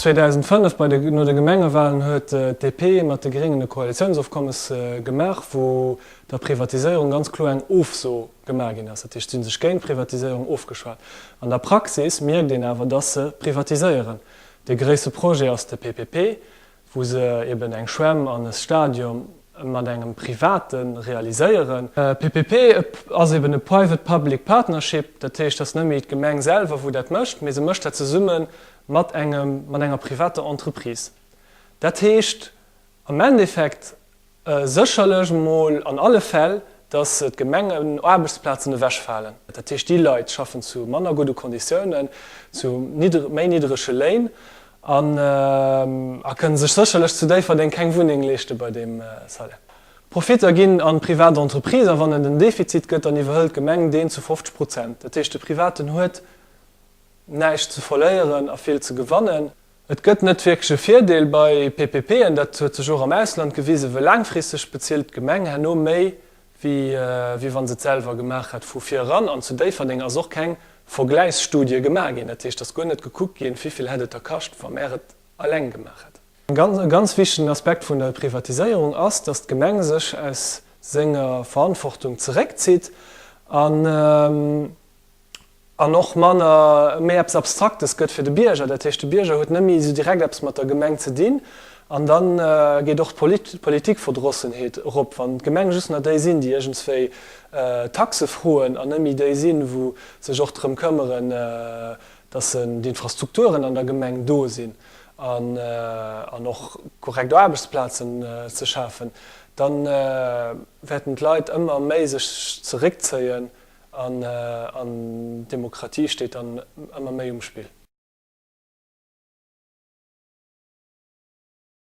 2005 bei de, no de Gemengewahlen huet d'DP mat de Gréngen e Koalitiounsofkommes gemaach, wou der Privatiséierung ganz kloer eng Ofso gemaach ginn ass. Dat heescht, si hu sech géint d'Privatiséierung ofgeschwat. An der Praxis mierkt een awer, dass se privatiséieren. Dee gréisste Projet ass de PPP, wou se eben eng Schwämm an e Stadion mat engem Private realiséieren. PPP ass eben e Private Public Partnership, dat heescht, et ass net méi d'Gemeng selwer, wou dat mécht, mee se mécht dat zesumme mat engem, mat enger privater Entreprise. Dat heescht am Endeffekt sécherlech emol an alle Fäll, dass d'Gemengenaarbechtsplazen ewechfalen. Dat heescht, déi Leit schaffen zu manner gudde Konditiounen, zu méi niddrege Léin an a kënne sech sécherlech zu Déifferdeng keng Wunneng leeschte bei deem Salaire. D'Profitter ginn an d'privat Entreprise a wann et en Defizit gëtt, dann iwwerhëlt d'Gemeng deen zu 50 Prozent. Dat heescht, de Privaten huet näischt ze verléieren a vill ze gewannen. Et gëtt net wierklech e Virdeel bei PPPen, dat huet sech och am Ausland gewisen, well laangfristeg bezilt d'Gemeng herno méi, wéi wa se et selwer gemaach hätt vu vir eran. An zu Déifferdeng ass och keng Vergläichsstudie gemaach ginn, dat heescht, et ass guer net gekuckt ginn, wéivill hätt et da kascht, wa mär et eleng gemaach hätten. E ganz wichtegen Aspekt vun der Privatiséierung ass, datt d'Gemeng sech aus senger Verantwortung zeréckzitt an, an och manner, méi eppes Abstraktes gëtt fir de Bierger. Dat heescht, de Bierger huet net méi esou direkt eppes mat der Gemeng ze dinn. An da geet och d'Politikverdrossenheet erop, wann d'Gemeng just nach déi sinn, déi iergendswéi Taxe froen an net méi déi sinn, wou sech och drëm këmmeren, dass d'Infrastrukturen an der Gemeng do sinn an och korrekt Aarbechtsplazen ze schafen, da wäerten d'Leit ëmmer méi sech zeréckzéien An d'Demokratie steet dann ëmmer méi um Spill.